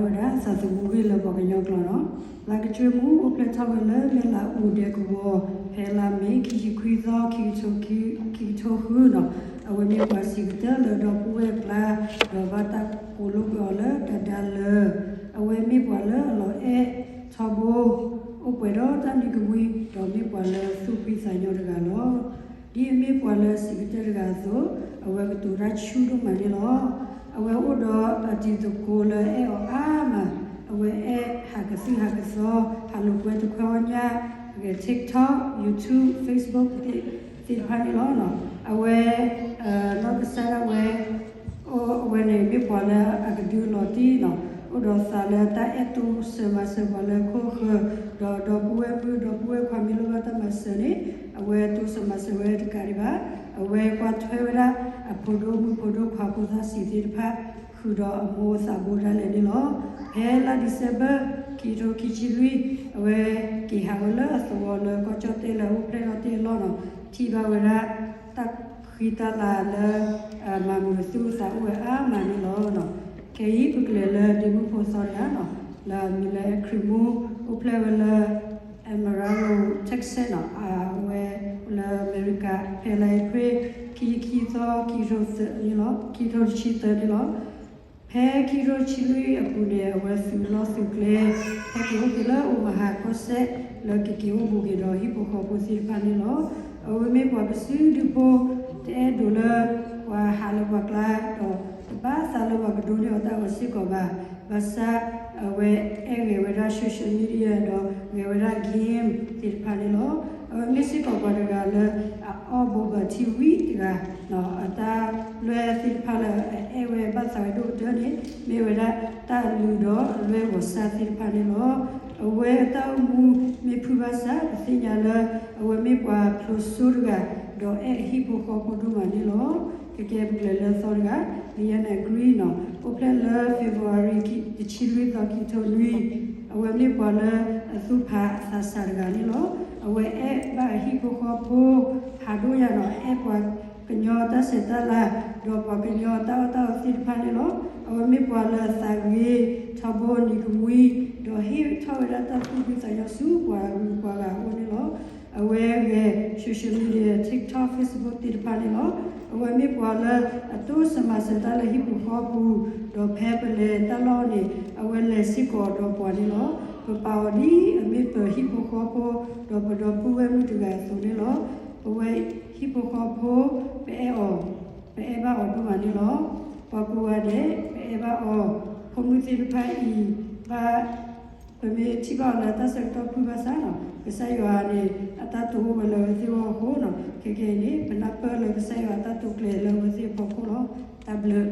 ဝဲဒၣ်သးသမူဂ့ၢ်လၢပှၤကညီကျိာ်လီၤ. လါကတြ့ၣ်မုၣ်အိၣ်ဖျဲၣ်ထီၣ်ဝဲလၢမဲၢ်လးအူဒဲကဝီၤ ဖဲလါမ့ၤ ခံဆံခွံသီ ခံကထိခံဆံဃုနီၤ, အဝဲမ့ၢ်ပှၤစံးကတၢၢ်လၢဒီပုၢ်ဝဲၢ်အကျါ, ဒီးဘၣ်တၢ်ကိးလိာ်ကွဲအီၤလၢ ဒါဒါလၢ အဝဲမ့ၢ်ပှၤလၢအလီၤအဲၣ်ထီဘိ အိၣ်ပှဲၤဒီးတၢ်နံၤကမှံ ဒီးမ့ၢ်ပှၤလၢသူၣ်ဖှံသးညီတဂၤလီၤ. ဒ်အမ့ၢ်ပှၤလၢစံးကတၢၢ်တဂၤအသိး, အဝဲကတိၤတၢ်ဆူၣ်ဒိၣ်မးန့ၣ်လီၤ. အဝဲအိၣ်ဒီးအတံၤသကိးလၢအဲၣ်အီၤအါမး, အဝဲအဲၣ်ဟးကသုၣ်ဟးကသီ, ဟးလိာ်ကွဲတခွဲအီညၣ်, ဂဲၤ TikTok, YouTube, Facebook သ့ၣ်တဖၣ်န့ၣ်လီၤ. အဝဲ နီၢ်ကစၢ်ဒၣ်ဝဲ အဝဲန့ၣ်မ့ၢ်ပှၤလၢအကဒုးလီၤတံၢ်နီၤ, အိၣ်ဒီးသးလၢတၢ်အဲၣ်တိစၢၤမၤစၢၤပှၤလၢခိၣ်ဃၢၤ, ဒီးဒီပုၢ်ဝဲၢ်မုၣ် ဒီပုၢ်ဝဲၢ်ခွါမ့ၢ်လိၣ်ဘၣ်တၢ်မၤစၢၤန့ၣ်, အဝဲတိစၢၤမၤစၢၤဝဲတကးဒံးဘၣ်, အဝဲကွၢ်ထွဲဝဲဒၣ်အဖိဒိၣ်မုၣ်ဖိဒိၣ်ခွါဖိသၣ်စံးသ့ၣ်တဖၣ် ဃုာ်ဒီးအမိၢ်သးဘိဒၣ်လဲာ်န့ၣ်လီၤ. ဖဲလါ December ခံကထိခံဆံလွံၢ်, အဝဲက့ၤဟးဝဲလၢအသဝီလၢကီၢ်ကၠီၣ်တဲၣ်လၢအအိၣ်ဖျဲၣ်ထီၣ်တ့ၢ်အလီၢ်နီၤ, ထံၣ်ဘၣ်ဝဲဒၣ် တၢ်ဃံတၢ်လၤလၢ မၤမုာ်သူၣ်သးအိၣ်ဝဲအါမးန့ၣ်လီၤ. ခဲအံၤပကလဲၤလၢဒ့မုၣ်ဖိသီတဂၤနီၤ, လၢအမံၤလၢခရံာ်မူ အိၣ်ဖျဲၣ်ဝဲလၢ Amarillo, Texas နီၤ, အဝဲလၢအမဲရကၤ ဖဲလါအ့ဖြ့ၣ် ခံဆံခံသီ ခံကထိသၢန့ၣ်လီၤ, ခံကထိတဆံသၢန့ၣ်လီၤ. ဖဲခံကထိတဆံလွံၢ်အပူၤန့ၣ် အဝဲသုးလီၢ်သုးကျဲ ဟဲက့ၤအိၣ်က့ၤလၢ Omaha ကီၢ်စဲၣ် လၢကက့ၤအိၣ်ဘူးက့ၤဒီးဟံၣ်ဖိဃီဖိသ့ၣ်တဖၣ်န့ၣ်လီၤ. အဝဲမ့ၢ်ပှၤပစုဒုဖိ တအဲၣ်ဒိးလၢ ပှၤဟးလၢပှၤကျါ ဒီးတဘၣ်သးလၢပှၤကဒိးန့ၢ်အီၤတၢ်အီၤစ့ၢ်ကီးဘၣ်. ဘၣ်ဆၣ် အဝဲအဲၣ်ဂ့ၤဝဲဒၣ် social media ဒီးဂဲၤဝဲဒၣ် game သ့ၣ်တဖၣ်န့ၣ်လီၤ. အဝဲမ့ၢ်စ့ၢ်ကီးပှၤတဂၤလၢ အအီၣ်ဘိးဘၣ်ထံဝံၤတဂၤ, အတၢ်လွဲၢ်သ့ၣ်တဖၣ်လၢအအဲၣ်ဝဲဘၣ်သးဝဲဒိၣ်ကတၢၢ်န့ၣ် မ့ၢ်ဝဲဒၣ်တၢ်အလုၢ်ဒီးအလွဲၢ်ဂီၤစၢ်သ့ၣ်တဖၣ်န့ၣ်လီၤ. အဝဲအတၢ်အိၣ်မူမ့ၢ်ဖုၣ်ဘၣ်ဆၣ် ပသ့ၣ်ညါလၢ အဝဲမ့ၢ်ပှၤဖျိစိတဂၤ ဒီးအဲၣ်အဟံၣ်ဖိဃီဖိဒိၣ်မးန့ၣ်လီၤ. ကကဲပကလဲၤလၢသီတဂၤ Liana Green နီၤ, အိၣ်ဖျဲၣ်လၢ February တဆံလွံၢ်သီ ခံကထိနွံ, အဝဲမ့ၢ်ပှၤလၢအသူၣ်ဖးအသးစၢ်တဂၤန့ၣ်လီၤ. အဝဲအဲၣ်ဘၣ်အဟံၣ်ဖိဃီဖိ ဖးဒိၣ်ယၤနီၤ, အဲၣ်ပှၤကညီတၢ်ဆဲးတၢ်လၤ ဒီးပှၤကညီတၢ်အီၣ်တၢ်အီသ့ၣ်တဖၣ်န့ၣ်လီၤ. အဝဲမ့ၢ်ပှၤလၢအသးဂ့ၤထီဘိနံၤကမှံ, ဒီးဟ့ၣ်ထီၣ်ဝဲဒၣ်တၢ်သူၣ်ဖှံသးညီဆူပှၤဂုၤပှၤဂၤအအိၣ်န့ၣ်လီၤ. အဝဲဂဲၤ social media, TikTok, Facebook သ့ၣ်တဖၣ်န့ၣ်လီၤ. အဝဲမ့ၢ်ပှၤလၢအတိစၢၤမၤစၢၤတၢ်လၢဟံၣ်ဖိဃီဖိပူၤ, ဒီးဖဲပလဲၤတၢ်လီၢ်န့ၣ် အဝဲလဲၤစ့ၢ်ကီးဒီးပှၤန့ၣ်လီၤ. ပပာ်အီၤဒ်အမ့ၢ်ပဟံၣ်ဖိဃီဖိ, ဒီးပဒီပုၢ်ဝဲၢ်မုၣ်တဂၤအသိးန့ၣ်လီၤ. ပဝဲဟံၣ်ဖိဃီဖိ ပအဲၣ်အီၤ, ပအဲၣ်ဘၣ်အီၤဒိၣ်မးန့ၣ်လီၤ. ပှၤကိးဂၤဒဲး ပအဲၣ်ဘၣ်အီၤ, ဖိမုၣ်သ့ၣ်တဖၣ်အံၤ ဘၣ် ပမ့ၢ်ထံၣ်ဘၣ်အီၤလၢတၢ်ဆၢကတီၢ်ဖုၣ်ဘၣ်ဆၣ်နီၤ, ကစၢ်ယွၤန့ၣ် အတၢ်တိာ်အိၣ်ဝဲလၢအဝဲသ့ၣ်အဂီၢ်အဃိနီၤ, ခဲကနံၣ်အံၤန့ၣ် ပနၢ်ပၢၢ်လၢကစၢ်ယွၤအတၢ်တိာ်ကျဲၤလၢအဝဲသ့ၣ်အဖီခိၣ်လီၤ. တၢ်ဘျုး